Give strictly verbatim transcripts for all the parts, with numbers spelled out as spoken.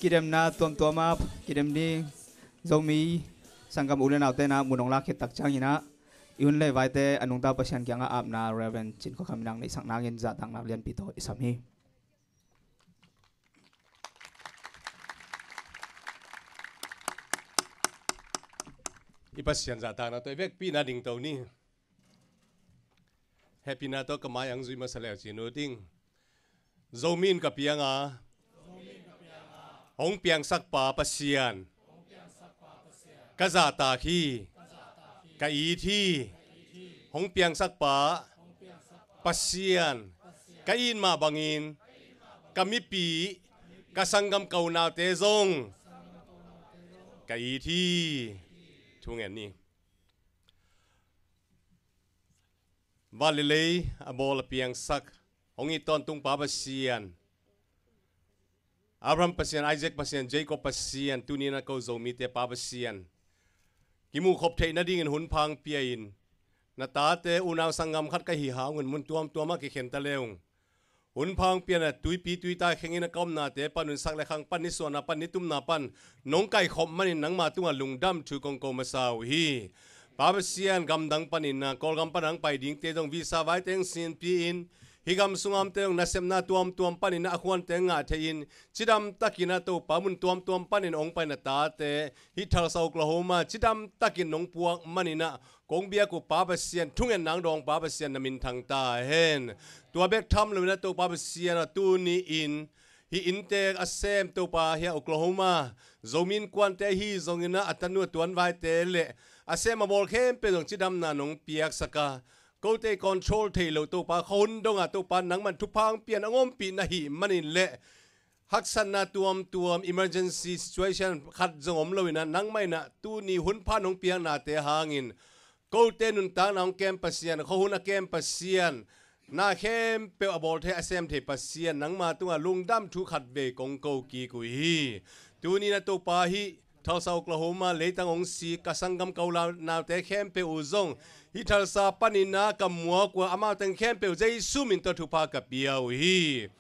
kidemna tuamtuam a kidem ding Zomi sanggam u le naute na mun hong lak khit tak ciangin ah i hun le vaite a nungta Pasian kiangah apna Reverend Cin Khua Kham in ah neihsak nangin zahtakna lianpi tawh i sam hi. I Pasian zahtakna tawh i vekpi-in ah dingto ni. Hehpihna tawh ka mai ang zui masa leu ci-in ut ing. Zomi in ka piang a, hong piangsak pa Pasian ka zahtak hi, ka it hi. Hong piangsak pa Pasian ka it mah bangin ka mipi, ka sanggam ka unaute zong ka it hi. Thungen ni. Van le lei a bawl a piangsak, hong it tawntung Pa Pasian, Abraham Pasian, Isaac Pasian, Jacob Pasian, tuni-in ah ko Zomite Pa Pasian, kimuhkhop theih nadingin hun pha hong pia-in, na tate unau sanggam khat ka hi hangin mun tuamtuamah kikhen ta le ung. Hun pha hong pia-in ah tuipi tuita khengin a ka omnate pan un, sak le khang pan, nisuahna pan, nitumna pan nong kaikhop manin nangma tungah lungdam thu kong ko masa uh hi. Pa Pasian, gamdang panin ah Kawlgam pan hong pai dingte zong visa vaite hong sinpi-in, hih gam sungah omte zong nasepna tuamtuam panin ah a khuante hong ngah thei-in, cidamtakin ah Topa, mun tuamtuam panin hong pai na tate hih Tulsa, Oklahoma cidamtakin nong puak manin ah kong biak uh Pa Pasian, thungetna hong dawng Pa Pasian, na minthang ta hen. Tua bek tham loin ah Topa Pasian aw, tuni-in hih inntek a sem Topa, hih a Oklahoma Zomi Innkuante ahi zongin ah a tanu a tuanvaite le a sem a bawl khempeuh zong cidamna nong piaksak a, kote i control theih loh Topa, khuahun dongah Topa nangman thupha hong pia-in hong ompih na hih manin le haksatna tuamtuam, emergency situation khat zong om loin ah nangmah in ah tuni hun pha nong piaknate hangin kote nuntakna hong kem Pasian, khuahun a kem Pasian, na khempeuh a bawl thei, a sem thei Pasian, nangma tungah lungdam thu khatvei kong ko kik uh hi. Tuni-in ah Topa, hih Tulsa, Oklahoma leitang hong sik ka sanggam ka u le naute khempeuh uh zong hih Tulsa panin ah ka muak uh a, amau teng khempeuh Jesu min tawh thupha ka pia uh hi.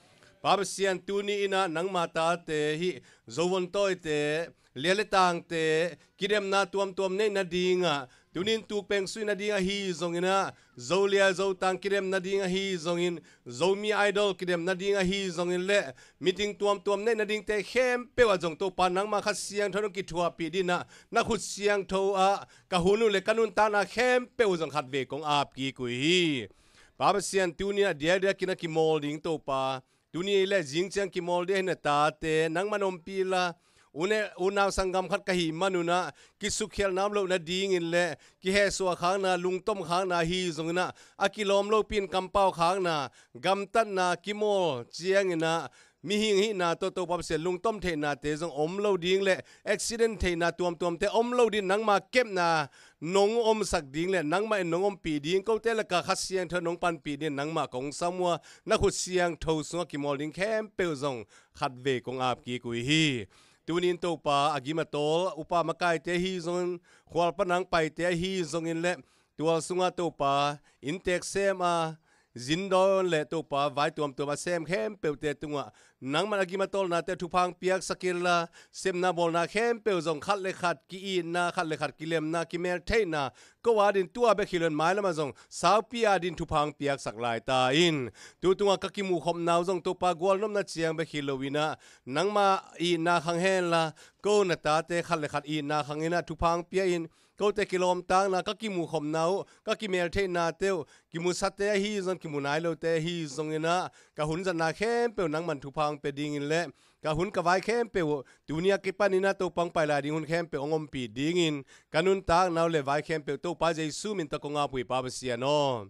Pa Pasian, tuni-in ah nangma tate hih Zo Von Tawite, Lia le Tangte kidemna tuamtuam neih nadingah, tuni-in Tuk Peng Sui nading ahi zongin ah, Zo Lia Zo Tang kidem nading ahi zongin, Zomi Idol kidem nading ahi zongin le meeting tuamtuam neih nadingte khempeuh ah zong Topa, nangma Kha Siangtho nong kithuahpih dingin ah na khut siangtho ah ka hun uh le ka nuntakna khempeuh uh zong khatvei kong ap kik uh hi. Pa Pasian, tuni-in ah diakdiakin a kimawl ding Topa, tuni le zing ciang kimawl ding ahi na tate nangman ompih la, une, unau sanggam khat ka hih man un ah kisukkhialhna om loh nadingin le kihehsuah khakna, lungtom khakna ahi zongin ah a kilawm lopi-in kampau khakna, gamtatna, kimawl ciangin ah mihing hihna tawh Topa Pasian lungtom theihnate zong om lo ding le accident theihna tuamtuamte om lo ding, nangma kepna nong omsak ding le nangmah in nong ompih ding, kote lakah Kha Siangtho nong panpih ding nangmah kong sam uh a, na khut siangtho sungah kimawl ding khempeuh zong khatvei kong ap kik uh hi. Tuni-in Topa, a gim a tawl upa makaite ahi zongin, khual pan hong paite ahi zongin le tual sungah Topa, inntek sem a, zindawn le Topa, vai tuamtuam a sem khempeuhte tungah nangman a gim a tawlnate thupha hong piaksak inla, sepna bawlna khempeuh zong khat le khat ki-itna, khat le khat kilemna, kimeltheihna, ko adingin tua bek hi loin mailamah zong saupi adingin thupha hong piaksak lai ta in. Tu tungah ka kimuhkhopna uh zong Topa, gualnopna ciang bek hi loin ah nangma itna khang henla, ko na tate khat le khat itna khangin ah thupha hong pia in, kote kilawmtatna, ka kimuhkhopna uh, ka kimeltheihnate uh, kimusate ahi zong, kimu nai lote ahi zongin ah, ka hun zatna khempeuh nangman thupha hong pia dingin le ka hun ka vai khempeuh uh, tuni a kipanin ah Topa hong pai lai ding hun khempeuh hong ompih dingin, ka nuntakna uh le vai khempeuh Topa Jesu min tawh kong ap uh hi, Pa Pasian aw.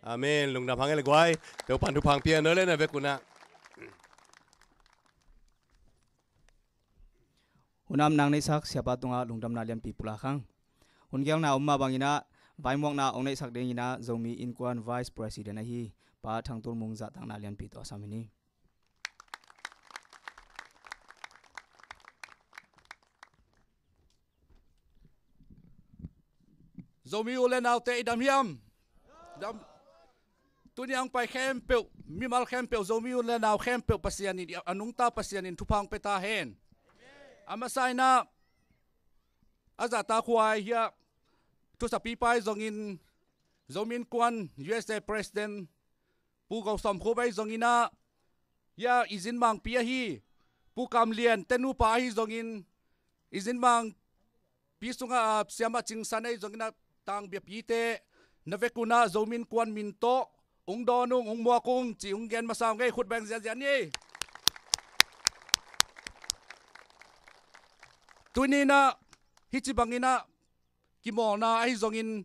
Amen. Lungdam hang e le guai. Topa'n thupha hong pia nawn le na vek un ah. Hun a nang neihsak siapa tungah lungdamna lianpi pulak hang. Hun gelna om mah bangin ah vaimuakna hong neihsak dingin ah Zomi Innkuan Vice President ahi Pa Thang Tul Mung zahtakna lianpi tawh a sam hi ni. Zomi u le naute, i dam hiam? Dam. Tuni a hong pai khempeuh, mimal khempeuh, Zomi u le nau khempeuh Pasian in, a nungta Pasian in thupha hong pia ta hen. A masa in ah a zahtakhuai hiah thusapipa ahi zongin Zomi Innkuan U S A President Pu Go Sawm Khup ahi zongin ah hiah i zinmangpi ahi Pu Kam Lian te nupa ahi zongin i zinmangpi sungah a siamah Cing San ahi zongin ah tangbiapite na vekun ah Zomi Innkuan min tawh ung dawn ung, ung muak ung ci ung gen masa ung ei, khut beng ziahziah ni. Tuni in ah hih ci bangin ah kimawlna ahi zongin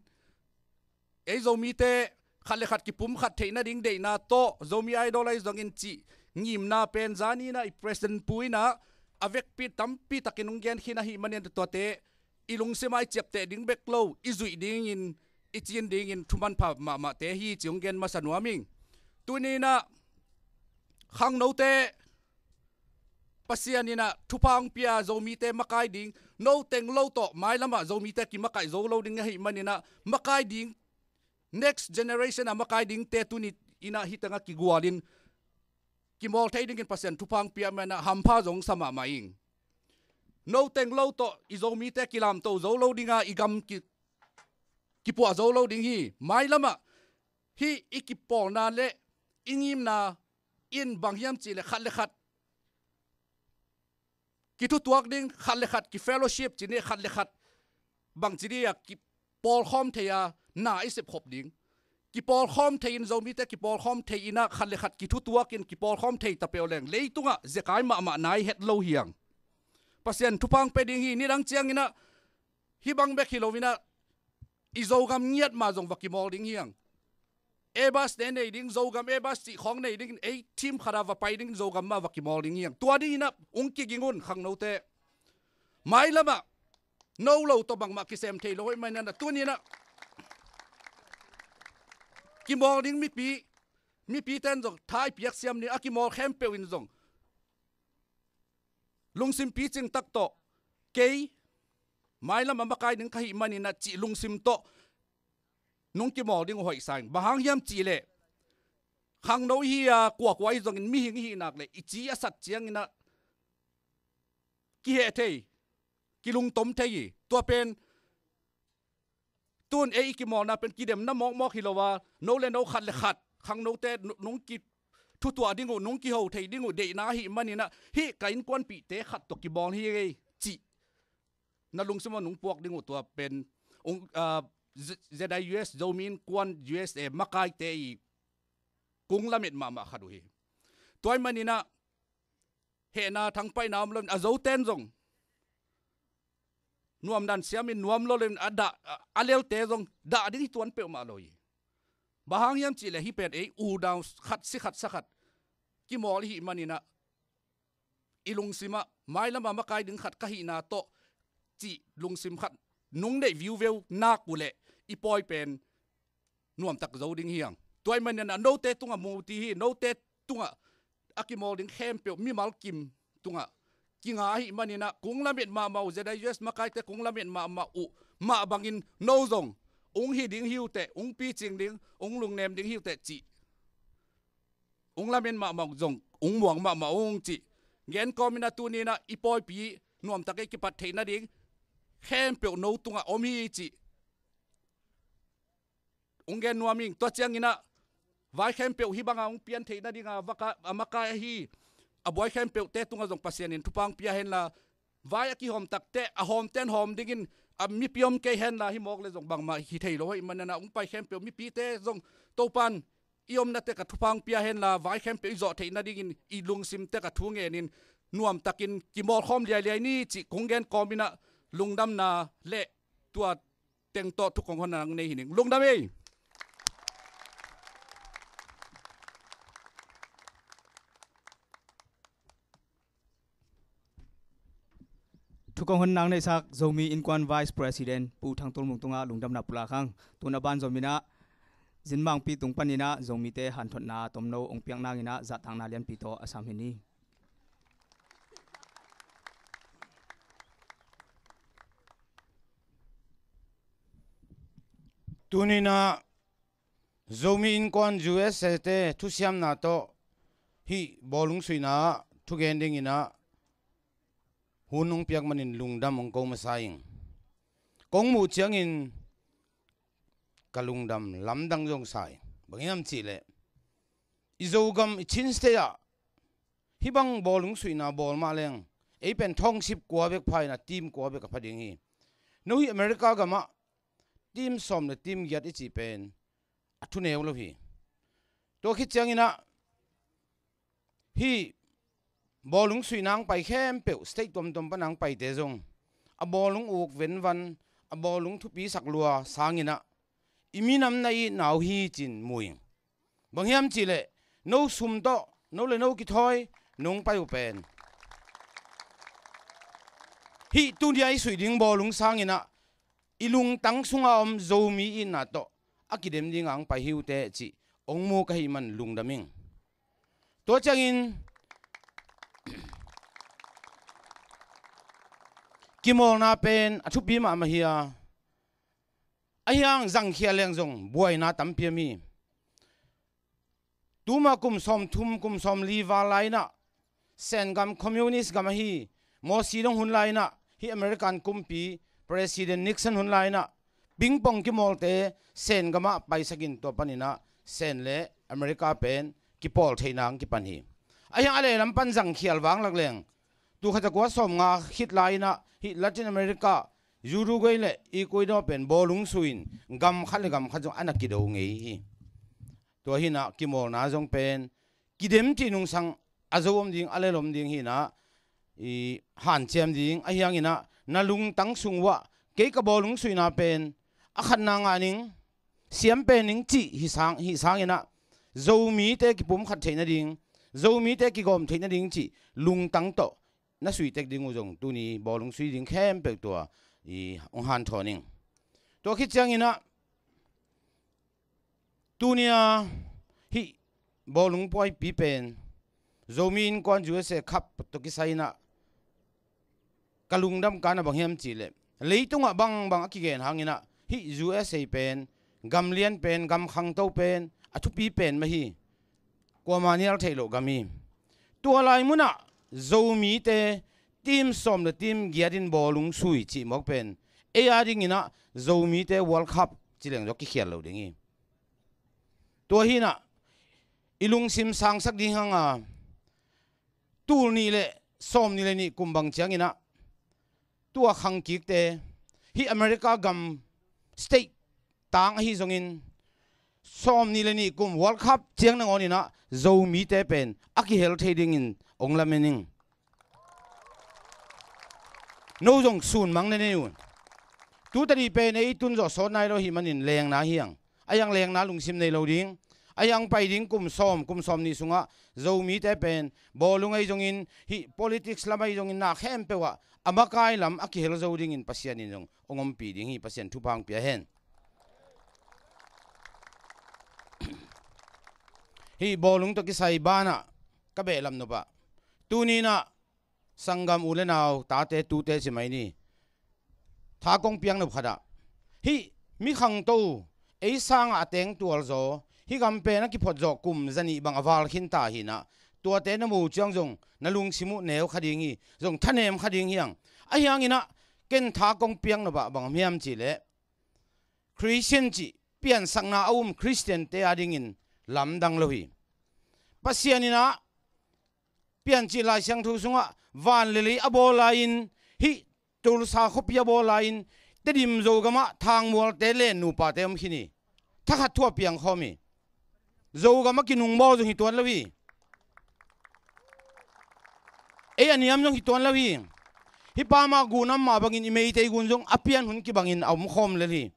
ei Zomite khat le khat kipumkhat theih nading deihna tawh Zomi Idol ahi zongin cih ngimna pen zani in ah i President Pu in ah a vekpi tampi takin ung gen khin ahih manin tuate i lungsim ah i ciapteh ding bek lo, i zuih dingin, i cin dingin thu manpha mahmahte hi ci ung gen masa nuam ing. Tuni in ah khangnote Pasian in ah thupha ung pia Zomite makai ding, no teng lo tawh mailam ah Zomite kimakaih zo lo ding ahih manin ah makai ding, next generation a makai dingte tuni in ah hih teng ah kigualin kimawl thei dingin Pasian thupha ung pia manin ah hampha zong sa mahmah ing. No teng lo tawh i Zomite kilamto zo lo ding a, i gam ki, kipuah zo lo ding hi. Mailam ah hih i kipawlna le i ngimna in bang hiam cih leh khat le khat kithutuak ding, khat le khat kifellowship ci ni, khat le khat bang ci ding a kipawlkhawm thei a na i sepkhop ding. Kipawlkhawm thei in, Zomite kipawlkhawm thei in ah khat le khat kithutuak in kipawlkhawm thei ta peuh leng leitungah zekai mahmah nai het lo hi hang. Pasian thupha ung pia ding hi. Nidang ciangin ah hih bang bek hi lo in ah i Zogam ngiat mah zong va kimawl ding hi hang. Airbus te nei ding, Zogam Airbus cih khawng nei dingin ei team khat a va pai ding, Zogam mah va kimawl ding hi hang. Tua dingin ah ung kiging un khangnote. Mailam ah no lo tawh bangmah kisem thei lo ahih manin ah tuni in ah kimawl ding mipi, mipite in zong tha i piak siam ni, a kimawl khempeuh in zong lungsim picing tak tawh kei mailam a makai ding ka hih manin ah cih lungsim tawh nung kimawl ding uh hoih sa ing. Bang hang hiam cih leh khangno i hi a, kuakua i hi zongin mihing i hih nak leh i ci a sat ciangin ah kiheh thei, kilungtom thei hi. Tua pen tun ei i kimawlna pen kidemna mawkmawk hi lo a, no le no khat le khat khangnote nu-, nung kithutuah ding uh, nung kiho thei ding uh deihna ahih manin ah hih ka innkuanpihte khat tawh kimawl hi ei cih na lungsim ah nung puak ding uh tua pen ung, ah, Z-, Z I U S, Zomi Innkuan U S A makaite i kung lamet mahmah khat uh hi. Tua ahih manin ah hehna thangpaihna om loin a Zote in zong nuamdan siamin nuam lo loin a dah, a, a lelte zong dah ding hi tuan peuhmah lo hi. Bang hang hiam cih leh hih pen ei u dau khat si khat sa khat kimawl i hih manin ah i lungsim ah mailam a makai ding khat ka hihna tawh cih lungsim khat nung neih viuveu nak uh leh i pawi pen nuamtak zo ding hi hang. Tua ahih manin ah note tungah muti hi, note tungah a kimawl ding khempeuh mimal kim tungah kinga ahih manin ah kung lamet mahmah uh, Z I U S makaite kung lamet mahmah uh mah bangin no zong ung hi ding hi uh teh, ung picing ding, ung lungnem ding hi uh teh cih ung lamen mahmah zong ung muang mahmah ung cih gen kawmin ah tuni in ah i pawipi nuamtak ei kipat theih nading khempeuh no tungah om hi cih ung gen nuam ing. Tua ciangin ah vai khempeuh hih banga ung pian theih nadinga vaka, a makai ahi a buai khempeuhte tungah zong Pasian in thupha ung pia henla, vai a kihawm takte a hawmte in hawm dingin a mipi om kei henla, hih mawk le zong bangmah hi thei lo ahih manin ah ung pai khempeuh mipite zong Topan i omna tek ah thupha ung pia henla, vai khempeuh i zawh theih nadingin i lungsim tek ah thu ngenin nuamtakin kimawlkhawm liailiai ni cih kong gen kawmin ah lungdamna le tua teng tawh thu kong honna nang nei hi ning. Lungdam ei. Thu kong honna nang neihsak Zomi Innkuan Vice President Pu Thang Tul Mung tungah lungdamna pulak hang. Tun a ban zom in ah Zinmangpi tung panin ah Zomite hanthotna tomno ong piak nangin ah zahtakna lianpi tawh a sam hi ni. Tuni in ah Zomi Innkuan U S A te thusiamna tawh hih bawlung suihna ah thugen dingin ah hun hong piak manin lungdam hong ko masa ing. Kong muh ciangin ka lungdam lamdang zong sa ing. Bang hiam cihleh i Zogam, i Chin State ah hih bang bawlung suihna bawl mah leng ei pen thawngsip kua bek pha in a, team kua bek a pha ding hi. No hih America gamah team sawm le team giat i cih pen a thuneu lo hi. Tua khit ciangin ah hih bawlung suihna hong pai khempeuh, state tuamtuam pan a hong paite zong a bawlung uk venvan, a bawlung thupisak lua sangin ah i minam na itna uh hi ci-in mu ing. Bang hiam cihleh no sum tawh, no le no kithawi nong pai uh pen hih tuni-a i suih ding bawlung sangin ah i lungtang sunga om Zomi itna tawh a kidem dinga hong pai hi uh teh cih hong mu ka hih man lungdam ing. Tua ciangin kimawlna pen a thupi mahmah hi a, ahi hang zangkhial leng zong buaina tampi om hi. Tuma kum sawmthum, kum sawmli val lai-in ah Sen gam, communist gam ahi, Maw Zedong hun lai-in ah, hih American kumpi President Nixon hun lai-in ah pingpong kimawlte Sen gamah paisakin, tua panin ah Sen le America pen kipawl theihna hong kipan hi. Ahi hang a lehlam pan zangkhial vanglak leng, tu khat a kua sawmnga khit lai-in ah hih Latin America, Uruguay le Ecuador pen bawlung sui-in gam khat le gam khat zong a na kido ngei hi. Tua hi-in ah kimawlna zong pen kidem cih nungsang a zo om ding, a lel om ding hi-in ah i hanciam ding. Ahi hangin ah na lungtang sung uh ah kei ka bawlung suihna pen a khatna ngah ning, siam pen ning cih hi sang, hi sangin ah Zomite kipumkhat theih nading, Zomite kigawm theih nading cih lungtang tawh na suih tek ding uh zong tuni bawlung sui ding khempeuh tua i hong hanthawn ing. Tua khit ciangin ah tuni-a hih bawlung puaipi pen Zomi Innkuan U S A Cup tawh kisai-in ah ka lungdam ka na bang hiam cihleh, leitungah bangbang a kigen hangin ah hih U S A pen gam lian pen, gam khangto pen, a thupi pen mah hi. Kuamah nial theih loh gam hi. Tua lai munah Zomite team sawm le team giatin bawlung sui cih mawk pen ei a dingin ah Zomite World Cup ci leng zong kikhial lo ding hi. Tua hi-in ah i lungsim sangsak ding hang a, tul nih le sawmnih le nih kum bang ciangin ah tua khangkikte, hih America gam state tang ahi zongin, sawmnih le nih kum World Cup ciang nangawnin ah Zomite pen a kihel thei dingin hong lamen ing. No zong sunmang na nei un. Tu tadih pen ei tun zawh sawt nai lo ahih manin lengna hi hang. Ahi hang lengna lungsim nei lo ding. Ahi hang pai ding kum sawm, kum sawmnih sungah Zomite pen bawlung ahi zongin, hih politics lam ahi zongin, na khempeuh ah a makai lam a kihel zo dingin Pasian in zong hong ompih ding hi. Pasian thupha hong pia hen. Hih bawlung tawh kisai banah ka behlap nop ah, tuni-in ah sanggam u le nau, tate tute ci mai ni, tha kong piak nop khat ah, hih mi khangto ei sangah a teng tual zaw, hih gam pen a kiphot zawh kum zanih bang a val khin ta hi-in ah, tuate na muh ciang zong na lungsim uh neu kha ding hi, zong thanem kha ding hi hang. Ahi hangin ah ken tha kong piak nop ah bang hiam cihleh, Christian cih piansakna a um Christian-te a dingin lamdang lo hi. Pasian in ah Piancil Lai Siangtho sungah van le lei a bawl lai-in, hih Tulsa khuapi a bawl lai-in, Tedim Zogamah thangmualte len nupate om khin hi. Thakhat thu a piangkhawm hi. Zogam a kinungbawl zong hi tuan lo hi. Ei a niam zong hi tuan lo hi. Hih pa mah gun a om mah bangin i Meitei gun zong a pian hun kibangin a omkhawm lel hi.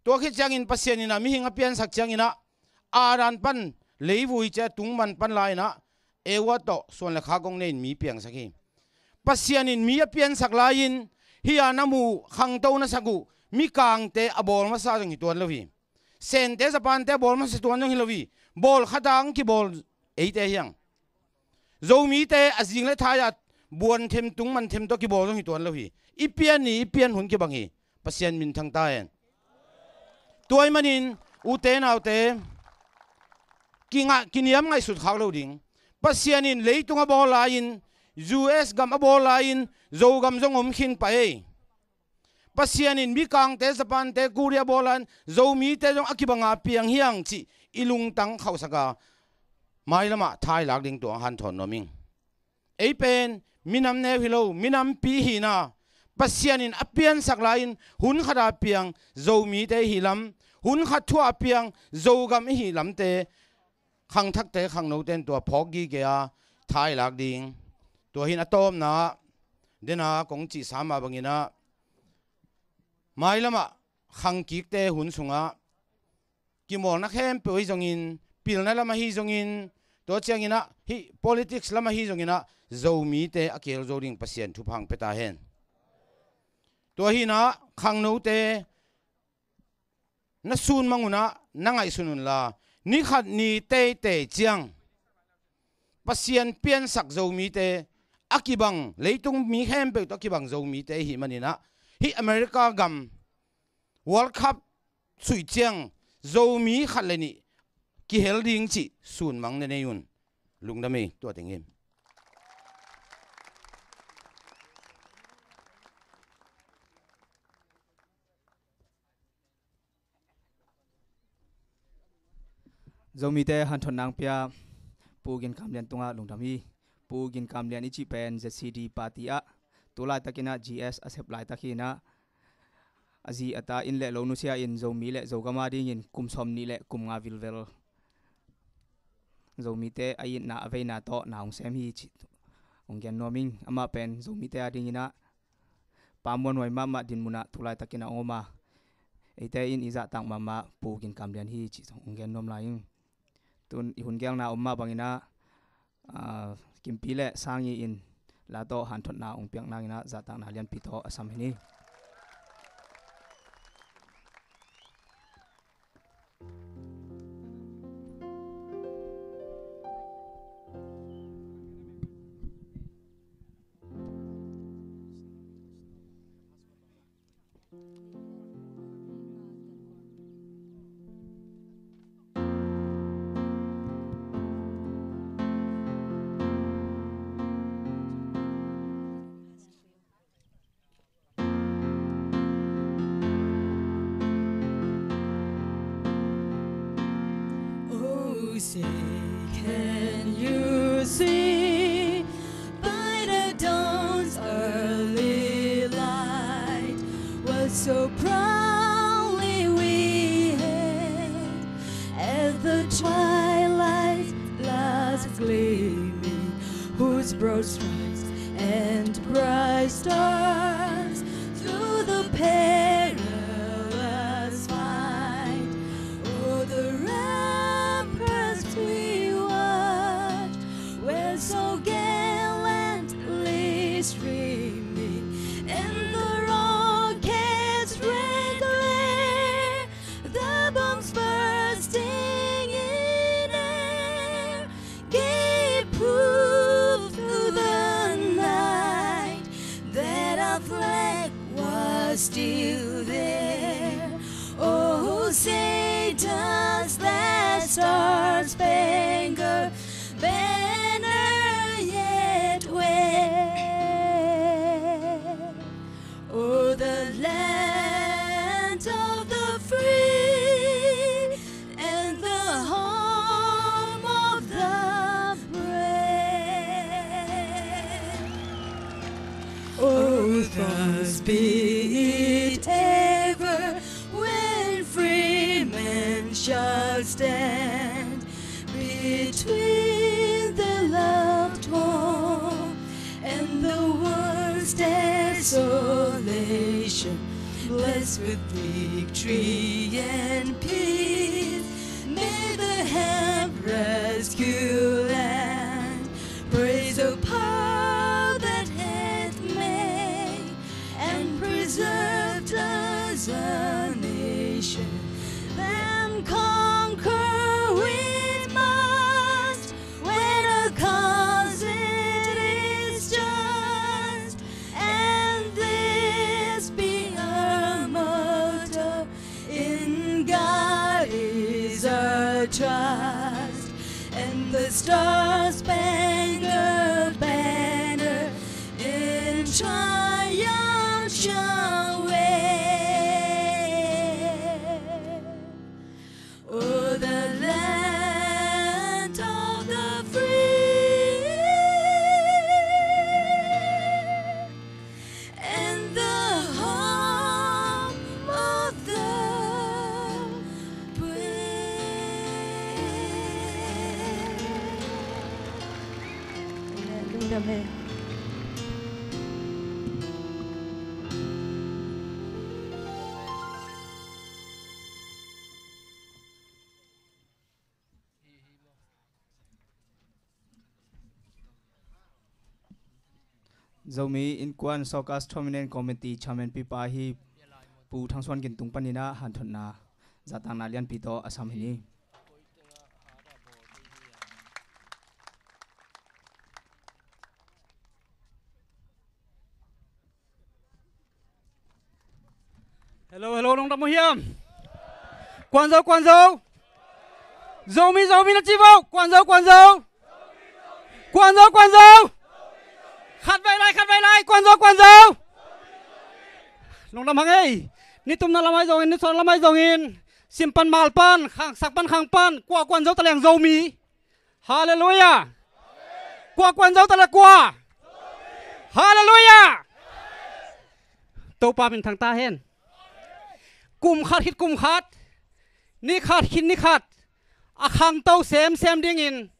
Tua khit ciangin Pasian in ah mihing a piansak ciangin ah, Adam pan leivui ciang tungman pan lai-in ah Eva tawh suan le khak hong nei-in mi piangsak hi. Pasian in mi a piansak lai-in, hih a na muh khangto na sak uh mikangte a bawl masa zong hi tuan lo hi. Sente Japan-te a bawl masa tuan zong hi lo hi. Bawl khat a hong kibawl eite hi hang. Zomite a zing le thai-a buan them, tungman them tawh kibawl zong hi tuan lo hi. I pian ni, i pian hun kibang hi. Pasian minthang ta hen. Tua ahih manin ute naute, kingah, kiniam ngaihsut khak lo ding. Pasian in leitung a bawl lai-in U S gam a bawl lai-in Zogam zong om khin pah ei. Pasian in mikangte, Japan-te, Korea bawl lai-in Zomite zong a kibanga piang hi hang cih i lungtang khauhsak a, mailamah thailak ding tua hanthawn nuam ing. Ei pen minam neu hi lo, minampi hi-in ah, Pasian in a piansak lai-in hun khat a piang Zomite i hihlam, hun khat thu a piang Zogam i hihlamte, khangthakte, khangnote in tua phawk gige a thailak ding. Tua hi-in a tawpna ah, den a kong cihsa mah bangin ah, mailamah khangkikte hun sungah kimawlna khempeuh ahi zongin, pilna lam ahi zongin, tua ciangin ah hih politics lam ahi zongin ah, Zomite a kihel zo ding Pasian thupha hong pia ta hen. Tua hi-in ah khangnote, na sun mang un ah na ngaihsun unla, ni khat ni teitei ciang Pasian piansak Zomite a kibang, leitung mi khempeuh tawh a kibang Zomite i hih manin ah, hih America gam World Cup suih ciang Zomi khat le nih kihel ding cih sun mang na nei un. Lungdam ei, tua teng hi. Zomite hanthawn nang pia Pu Gin Kam Lian tungah lungdam hi. Pu Gin Kam Lian i cih pen Z C D party ah, tu laitakin ah G S a sep laitak hi-in ah, a zi a ta inn le lo nusia in Zomi le Zogam a dingin kum sawmnih le kum nga vilvel Zomite a itna a veina tawh na hong sem hi cih hong gen nuam ing. Amah pen Zomite a dingin ah pa muanhuai mahmah dinmun ah tu laitakin a hong om a, eite in i zahtak mahmah Pu Gin Kam Lian hi cih hong gen nuam lai ing. Tun i hun geelna om mah bangin ah, aa, Kimpi le Sangi in la tawh hanthotna hong piak nangin ah zahtakna lianpi tawh a sam hi ni. Oh, say, can you see by the dawn's early light what so proudly we hailed at the twilight's last gleaming, whose broad stripes and bright stars through the perilous fight o'er the ramparts we watched, were so gallantly streaming, and the rocket's red glare, the bombs bursting in air, gave proof through the night that our flag was still there. Oh, say does that star-spangled banner yet wave o'er the land of the free and the home of the brave. Oh, thus be it ever when free men shall stand between the loved home and the world's desolation, blessed with victory and peace. May the help rescue land praise the power that hath made and preserved us a nation. Then conquer we must when our cause it is just, and this be our motto: in God is our trust, and the star-spangled banner Zomi Innkuan Sawkas Tournament Committee Chairman pipa hi Pu Thang Suan Gin tung panin ah hanthotna zahtakna lianpi tawh a sam hi ni. Hello, hello, lungdam uh hiam? Kuanzo, kuanzo. Zomi, Zomi na ci vo. Kuanzo, kuanzo. Kuanzo, kuanzo. Khatvei lai, khatvei lai. Kuanzo, kuanzo. Lungdam hang ei. Nitumna lamah zongin, nisuahna lamah zongin, sim pan mal pan, khangsak pan khang pan, kua kuanzo ta leng Zomi. Halleluiah. Kua kuanzo ta leh kua? Halleluiah. Topa min thang ta hen. Kum khat khit kum khat, ni khat khit ni khat, a khangto semsem dingin,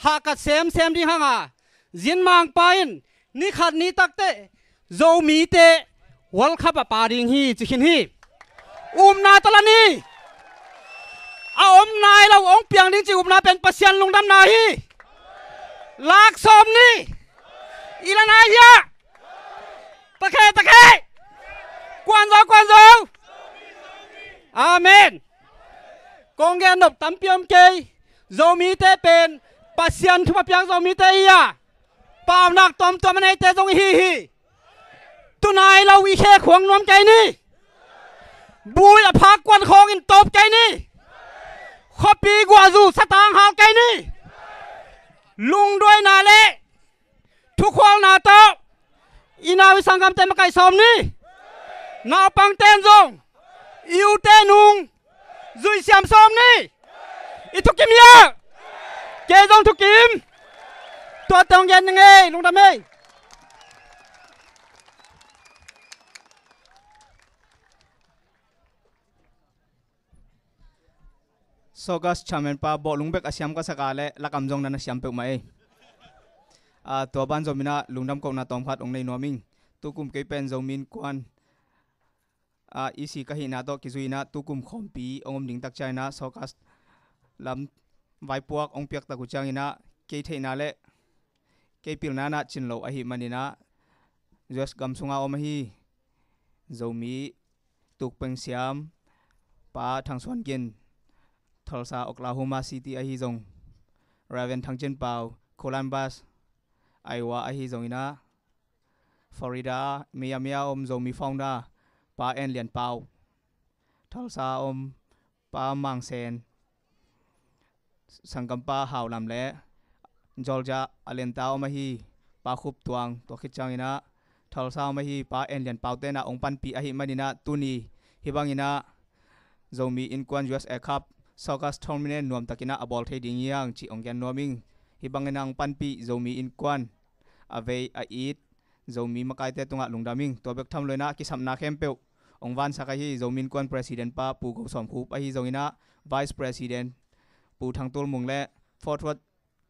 hahkat semsem ding hanga, Zin Mangpa in ni khat ni takteh Zomite World Cup ah pia ding hi ci khin hi. Upna tala ni. A om nai lo hong piang ding ci upna pen Pasian lungdamna hi. Lak sawm ni. I la nai hia? Takhe, takhe. Kuanzo, kuanzo. Amen. Kong gen nop tampi om kei. Zomite pen Pasian thupha piak Zomite hi a, paunak tuamtuam a neite zong i hi hi. Tunai lo i khe khuang nuam kei ni. Bui a phak kuan khawngin tawp kei ni. Khuapi guahzu satang hau kei ni. Lungduaina le thukhualna tawh i nau i sanggamte makaih sawm ni. Naupangte in zong i ute nung zuih siam sawm ni. I thukim hia? Kei zong thukim. Tuate hong gen ning ei, lungdam ei. Sawkas Chairman pa bawhlung bek a siam ka sak a leh lakam zong nan a siam peuhmah ei. Ah, tua ban zom in ah lungdam kohna tawmkhat hong nei nuam ing. Tukum kei pen Zomi Innkuan ah, E C ka hihna tawh kizui in ah tukum khawmpi hong om ding tak ciang in ah Sawkas lam vaipuak hong piak tak uh ciangin ah kei theihna le kei pilna in ah cin lo ahih manin ah U S gam sunga om ahi Zomi tukpeng siam Pa Thang Suan Gin, Tulsa, Oklahoma City ahi zong, Reverend Thang Cin Pau, Columbus, Iowa ahi zongin ah, Florida, Miami a om Zomi founder Pa En Lian Pau, Tulsa a om Pa Mang Sen, sanggampa Hau Lam le Georgia, Atlanta a om ahi Pa Khup Tuang, tua khit ciangin ah Tulsa a om ahi Pa En Lian Pau te in ah hong panpih ahih manin ah tuni hih bangin ah Zomi Innkuan U S A Cup Sawkas Tournament nuamtakin ah a bawl thei ding hi hang cih hong gen nuam ing. Hih bangin ah hong panpih Zomi Innkuan a vei a it Zomi makaite tungah lungdam ing. Tua bek tham lo in ah kisapna khempeuh hong vansak ahi Zomi Innkuan President pa Pu Go Sawm Khup ahi zongin ah Vice President Pu Thang Tul Mung le forward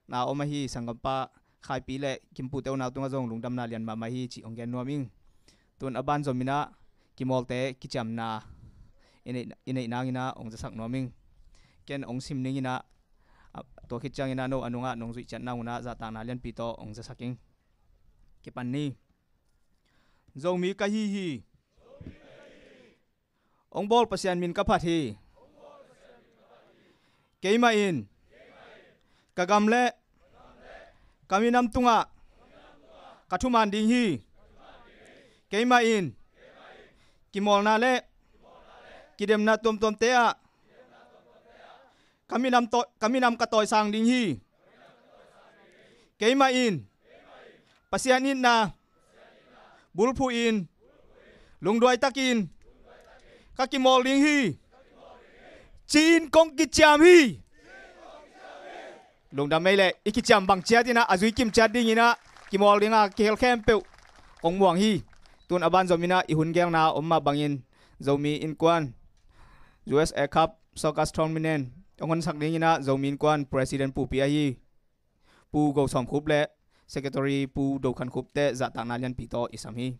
na om ahi sanggampa Khai Pi le Kim Pu te unau tungah zong lungdamna lian mahmah hi cih hong gen nuam ing. Tun a ban zom in ah kimawlte kiciamna i neih, i neih nangin ah hong zasak nuam ing. Ken hong sim ning in ah, ah, tua khit ciangin ah no a nungah nong zuih ciat nang un ah zahtakna lianpi tawh hong zasak ing. Kipan ni. Zomi ka hi hi. Hong bawl Pasian min ka phat hi. Keimah in ka gam le ka minam tungah ka thuman ding hi. Keimah in kimawlna le kidemna tuamtuamte ah ka minam tawi, ka minam ka tawisang ding hi. Keimah in Pasian itna bulphuh in lungduai takin ka kimawl ding hi, ci-in kong kiciam hi. Lungdam ei leh i kiciam bang ciat in ah a zui kim ciat dingin ah kimawl ding a kihel khempeuh kong muang hi. Tun a ban zom in ah i hun gelna om mah bangin Zomi Innkuan U S A Cup Sawkas Tournament hong honsak dingin ah Zomi Innkuan President pupi ahi Pu Go Sawm Khup le Secretary Pu Do Khan Khup te zahtakna lianpi tawh i sam hi.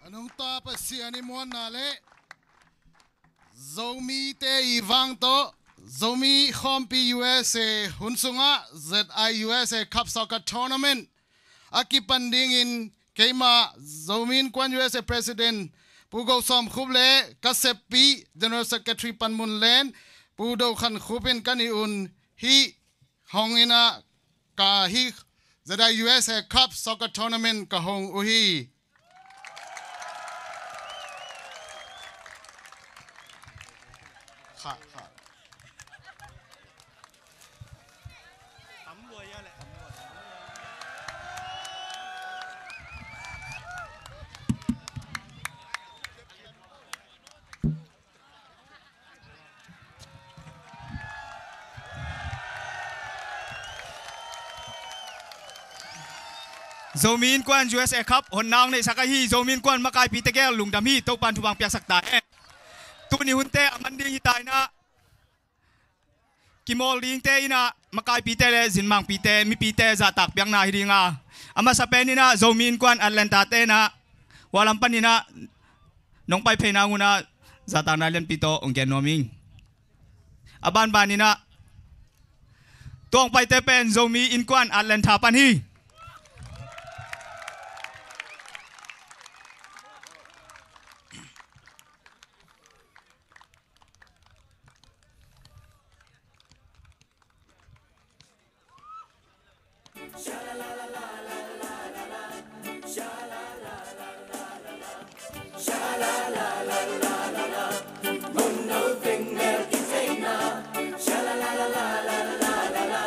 A nungta Pasian i muanna le Zomite i vang tawh Zomi Khawmpi U S A hun sungah Z I U S A Cup Soccer Tournament a kipan dingin keimah Zomi Innkuan U S A President Pu Go Sawm Khup le ka seppi General Secretary Pan Mun Len, Pu Do Khan Khup in ka nih un hih hong in ah ka hih Z I U S A Cup Soccer Tournament ka hong uh hi. Zomi Innkuan U S A Cup honna hong neihsak ahi Zomi Innkuan makaipite gel lungdam hi. Topa'n thupha piaksak ta hen. Tuni hunte a man ding hi ta in ah, kimawl dingte in ah makaipite le zinmangpite, mipite zahtak piakna hi ding a, a masa pen in ah Zomi Innkuan Atlanta te in ah hua lam pan in ah nong pai phei nang un ah zahtakna lianpi tawh hong gen nuam ing. A banban in ah tua hong paite pen Zomi Innkuan Atlanta pan hi.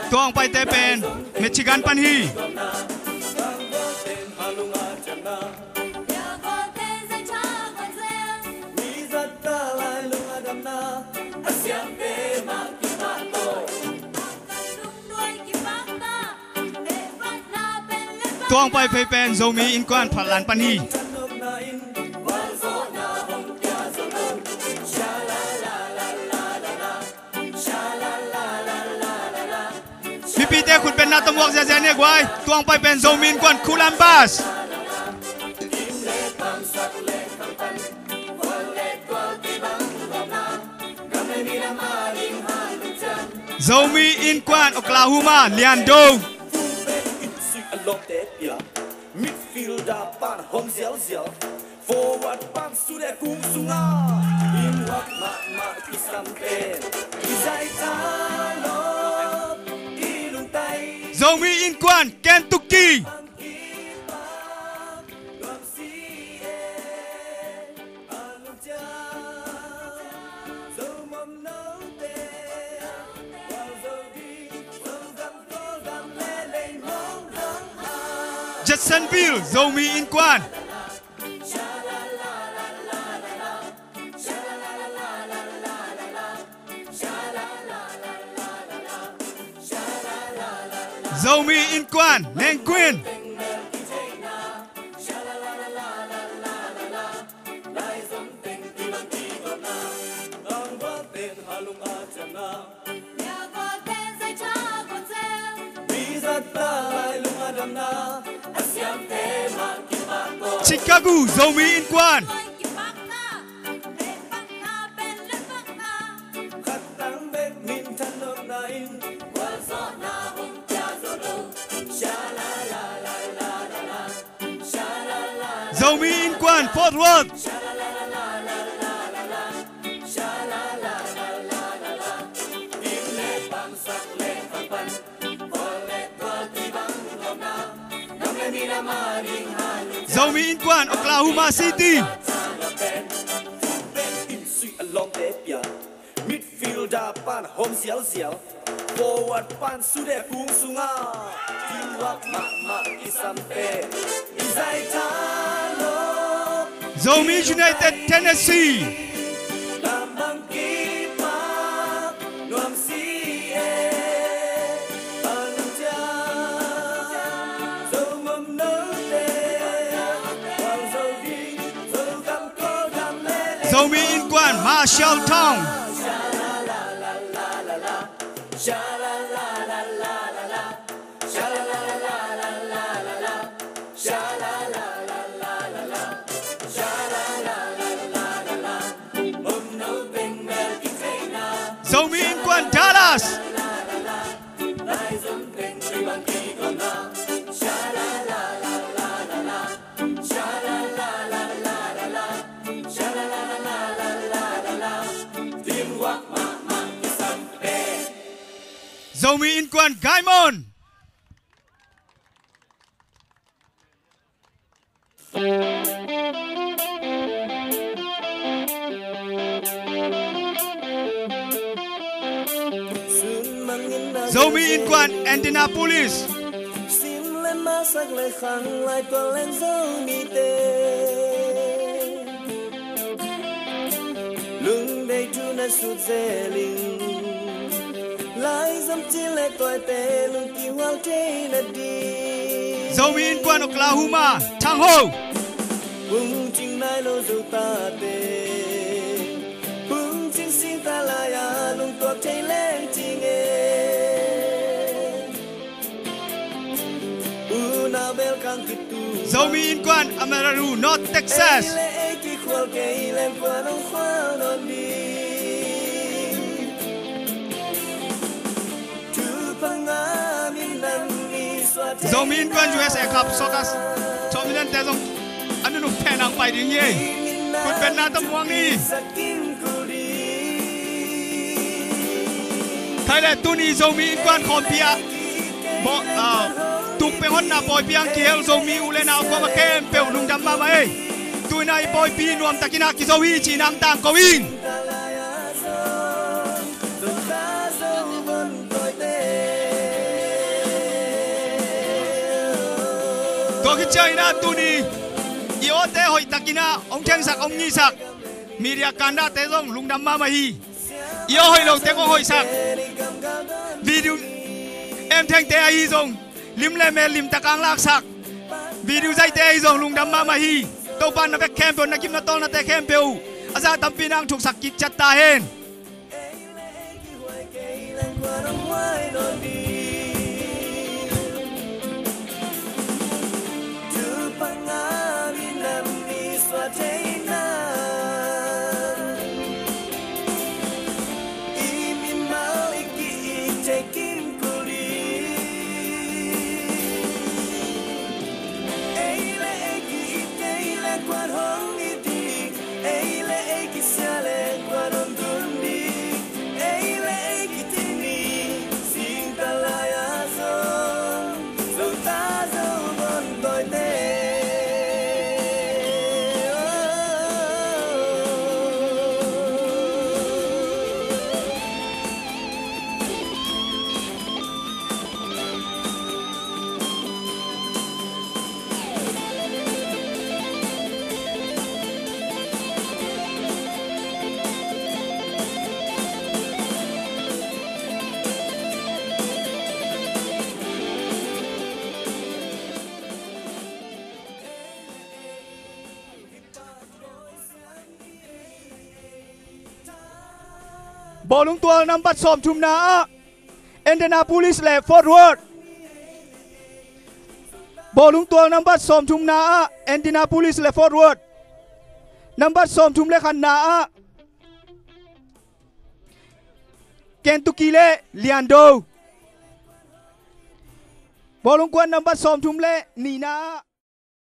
Tua hong paite pen Michigan pan hi. Tua hong pai phei pen Zomi Innkuan Phatlan pan hi. Mipite khut beng na tawh muak ziahziah ni a guai. Tua hong pai pen Zomi Innkuan Columbus. Zomi Innkuan Oklahoma Liando. Midfielder pan hong ziauziau, forward pan sut e kung sunga. In huat mahmah kisam pen i zaita lo, i lungtai. Zomi Innkuan Kentucky. Jacksonville Zomi Innkuan. Zomi Innkuan Nengkuin. Chicago Zomi Innkuan. Zomi Innkuan Fort Worth. Zomi Innkuan Oklahoma City. Dah pan hom zialzial, forward pan sudeh kung sungah, teamwork mahmah kisam pen i zai tha lo. Zomi United Tennessee. Dah bang kipak nuam si e, pan ciang Zo mom note, wang Zo ding, Zo kam ko dam le le. Zomi Innkuan, Marshalltown. Zomi Innkuan, Dallas. Zomi Innkuan, Gaimon. Zomi Innkuan, Indianapolis. Sim le masak le khang lai tua leng Zomite. Lungdei thu na sut zeling, lai zam cil le tuaite lungkim hual thei na ding. Zomi Innkuan, Oklahoma, Thang Ho. Phungcing nai lo Zo tate, phungcing singtang lai-a lungtuak thei leng cing e. Zomi Innkuan, Amarillo, North Texas. Zomi Innkuan, U S A Cup Soccer, Zomi Innkuante zong a nunung phen ang pai ding hi. Kut betna tawh muang ni. Khai le tuni Zomi Innkuan khawmpi ah, bo, ah, tuk peng hotna pawipi ang kihel Zomi u le nau kuama khempeuh lungdam mahmah ei. Tuina i pawipi nuamtakin ah kizo hi ci nang tangko ing. Tua khit ciangin ah tuni i awte hoihtakin ah hong thengsak hong ngisak media kandate zong lungdam mahmah hi. I aw hoih lote kong hoihsak, video em thengte ahi zong, lim le mel limtak ang laksak video zaite ahi zong lungdam mahmah hi. Topa na bek khempeuh, na gim na tawlnate khempeuh a za tampi nang thuksak kik ciat ta hen. Ei le ei ki-it, ei le kuan hong it ding. Ei le ei kisia le kuan hong dun ding. Ei le ei kitini singtang lai-a zong, Zo ta Zo vun tawite. Bawlung tual nambat sawmthumna ah Indianapolis le Fort Worth. Bawlung tual nambat sawmthumna ah Indianapolis le Fort Worth. Nambat sawmthum le khatna ah Kentucky le Liando. Bawlung kuan nambat sawmthum le nihna ah